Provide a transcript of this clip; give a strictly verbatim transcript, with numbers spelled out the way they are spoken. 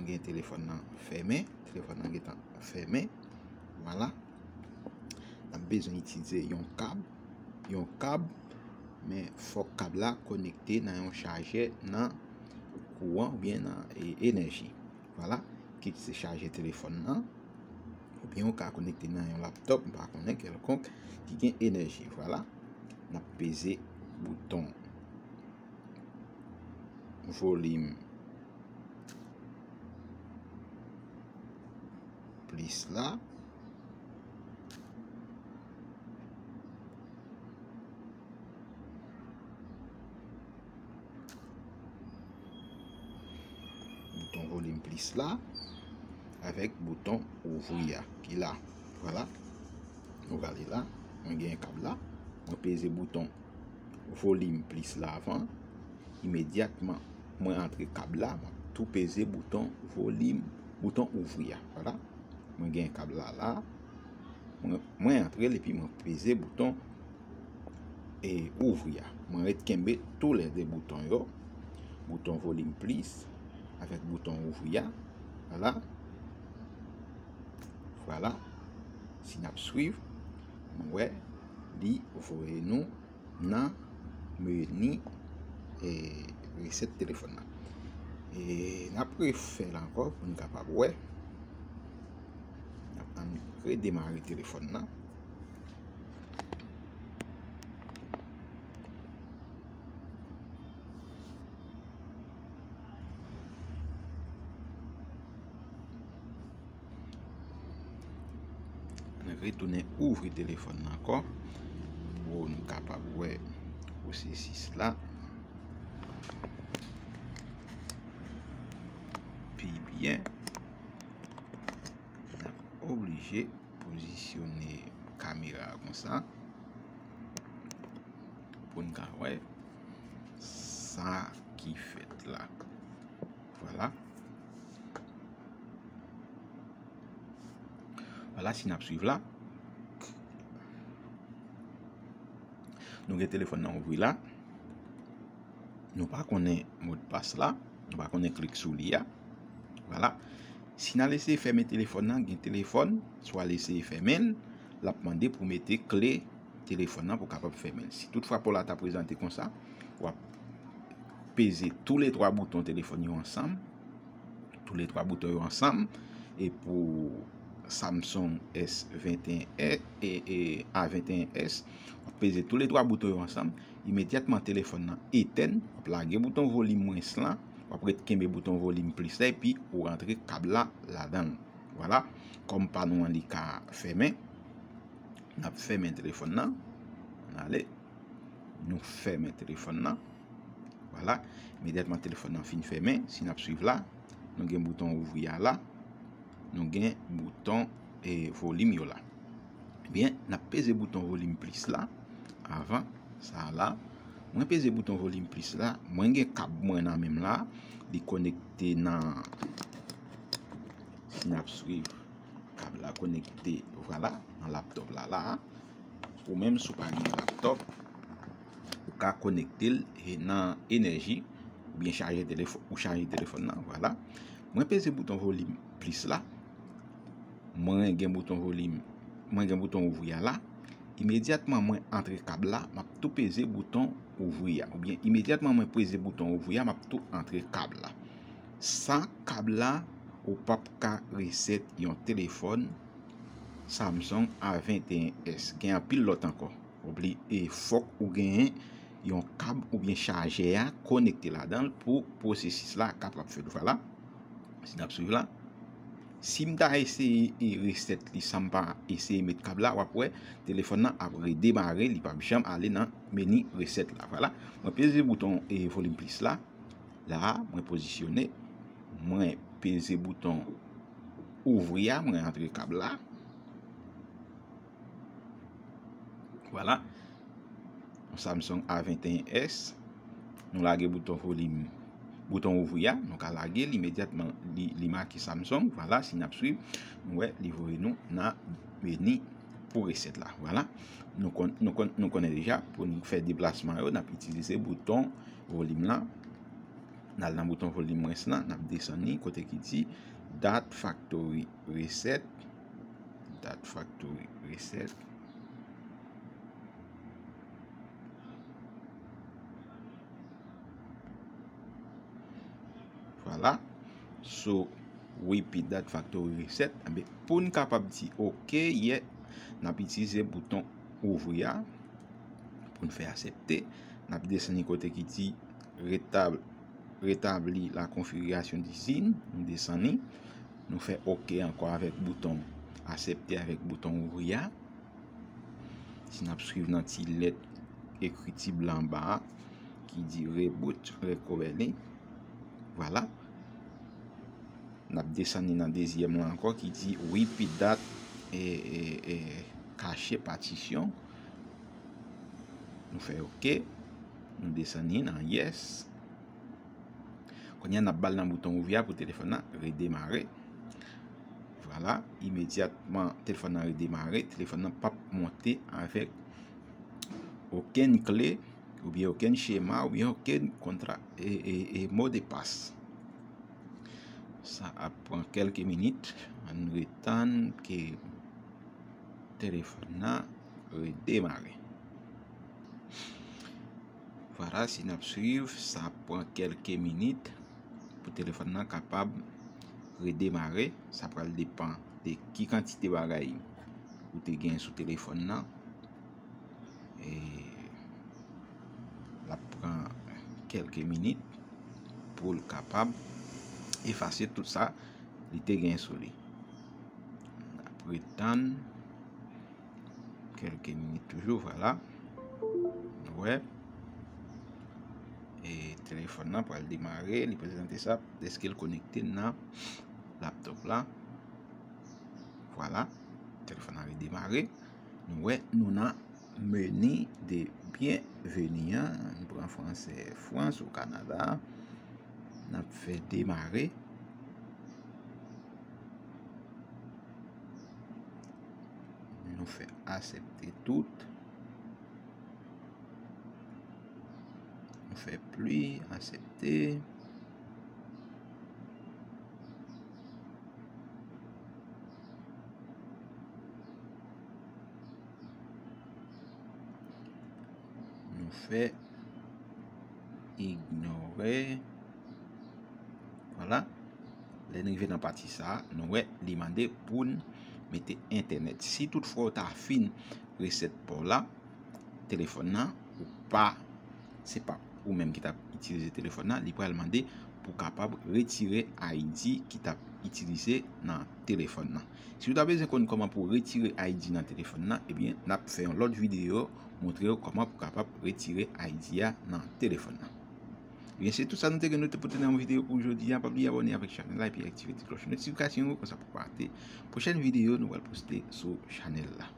Gen telefòn nan fèmen, telefòn nan gentan fèmen. Vwala. N ap bezwen itilize yon kab, yon kab, men fòk kab la konekte nan yon chajè nan kouran oubyen nan e, enèji. Vwala, kit se chajè telefòn nan, oubyen ou ka konekte nan yon laptòp, m pa konnen, kèlkonk ki gen enèji. Vwala, n ap peze bouton volim plis la. Bouton volim plis la avèk bouton ouvri a ki la. Vwala. Nou prale la. Mwen gen kab la. Mwen peze bouton volim plis la avan. Imedyatman mwen antre kab la, m ap tou peze bouton volim, bouton ouvri a. Vwala. Mwen gen kab la la. Mwen, mwen antre l epi mwen peze bouton e ouvri a. Mwen ret kenbe toulède bouton yo. Bouton volim plis avèk bouton ouvri a. Vwala. Vwala. Si n ap swiv, nou wè li voye nou nan meni e, resèt telefòn nan. E n ap refè l ankò pou n kapab wè. N ap ann redemare telefòn nan. Ann retounen ouvri telefòn nan ankò pou n kapab wè pwosesis la pi byen. N ap oblije pozisyone kamera a konsa pou n ka wè sa ki fèt la. Vwala. Vwala, si n ap swiv la. Nou gen telefòn nan ouvri la. Nou pa konnen modpas la. Nou pa konnen klik sou li a. Vwala. Si n al eseye fèmen telefòn nan, gen telefòn, swa l eseye fèmen l, l ap mande pou mete kle telefòn nan pou kapab fèmen l. Si toutfwa pòt la ta prezante konsa, w ap peze toulètwa bouton telefòn yo ansanm, toulètwa bouton yo ansanm, e pou Samsung S venteyen S, e, e, A venteyen S, w ap peze toulètwa bouton yo ansanm, imedyatman telefòn nan etèn, w ap lage bouton volim mwens lan, w ap ret kenbe bouton volim plis la, epi ou rantre kab la ladan l. Vwala, kòm pa nou an li ka fèmen, n ap fèmen telefòn nan. Ann ale. Nou fèmen telefòn nan. Vwala. Imedyatman telefòn nan fin fèmen, si n ap swiv la, nou gen bouton ouvri a la. Nou gen bouton e, volim yo la. Ebyen, n ap peze bouton volim plis la. Avan sa la, mwen peze bouton volim plis la. Mwen gen kab mwen nan men m la. Li konekte nan, si n ap swiv, kab la konekte, vwala, nan laptòp la la. Ou menm, si w pa gen laptòp, ou ka konekte l e nan enèji, oubyen chaje telefòn, ou chaje telefòn nan, vwala. Mwen peze bouton volim plis la. Mwen gen bouton volim, mwen gen bouton ouvri a la. Imedyatman mwen antre kab la, m ap tou peze bouton ouvri a. Oubyen imedyatman mwen peze bouton ouvri a, m ap tou antre kab la. San kab la, ou p ap ka resèt yon telefòn Samsung A venteyen S. Gen anpil lòt ankò. Oubli, e fòk ou genyen yon kab oubyen chajè a konekte ladan l pou pwosesis la kapab fèt. Vwala. Si n ap swiv la. Si m ta eseye e resèt li san m pa eseye met kab la, w ap wè telefòn nan ap redemare, li p ap janm ale nan meni resèt la. Vwala. Mwen peze bouton e volim plis la. La a, mwen pozisyone. Mwen peze bouton ouvri a, mwen antre kab la. Vwala. Yon Samsung A venteyen S. Nou lage bouton volim, bouton ouvri a. Nou ka lage l imedyatman. Li, li make Samsung. Vwala, si n ap swiv, nou wè li voye nou nan meni pou resèt la. Vwala. Nou, kon, nou, kon, nou konnen deja, pou nou fè deplasman yo, n ap itilize bouton volim lan. N al nan bouton volume rest lan, n ap desann li kote ki di Data Factory Reset. Data Factory Reset. Vwala. So, Repeat Data Factory Reset. Enben, pou n kapab di OK, yeah, n ap itilize bouton ouvri a pou n fè aksepte. N ap desann kote ki di retab-, retabli la konfigirasyon dizin. Nou desann. Nou fè OK ankò avèk bouton aksepte avèk bouton ouvri a. Si n ap swiv nan ti lèt ekriti blan anba a ki di reboot, rekobèli. Vwala. N ap desann nan dezyèm lan ankò ki di repeat data, e, e, e, kache patisyon. Nou fè OK. Nou desann nan yes. Kounye a, n ap ba l nan bouton ouvri a pou telefòn nan redemare. Vwala, imedyatman telefòn nan redemare, telefòn nan p ap monte avèk okenn kle, oubyen okenn chema, oubyen okenn kontra, e, e, e modpas. Sa ap pran kèlke minit. Ann retann ke telefòn nan redemare. Vwala, si n ap swiv, sa ap pran kèlke minit pou telefòn nan kapab redemare. Sa pral depann de ki kantite bagay ou te gen sou telefòn nan. E l ap pran kèlke minit pou l kapab efase tout sa li te gen sou li. N ap retann kèlke minit toujou, vwala. Nou wè. E telefòn nan pral demare, li prezante sa, dèske l konekte nan laptop la. Vwala. Telefòn nan redemare. Nou wè, nou nan meni de byenveni an. Nou pran fransè, Frans ou Kanada. N ap fè demare. Nou fè aksepte tout. Nou fè pli, aksepte. Nou fè ignore. Vwala. Lè n rive nan pati sa a, nou wè li mande pou n mete entènèt. Si toutfwa w ta fin resèt pa w la, telefòn nan, ou pa, se pa ou menm ki t ap itilize telefòn nan, li pral mande pou w kapab retire I D ki t ap itilize nan telefòn nan. Si w ta bezwen konn kòman pou w retire I D nan telefòn nan, ebyen, n ap fè yon lòt videyo montre w kòman pou w kapab retire I D a nan telefòn nan. Ebyen, se tout sa nou te gen nou te pote nan yon videyo pou jodi a. Pa bliye abòne avèk chanèl la epi aktive ti klòch notifikasyon yo, konsa pou w pa rate pwochèn videyo nou pral poste sou chanèl la.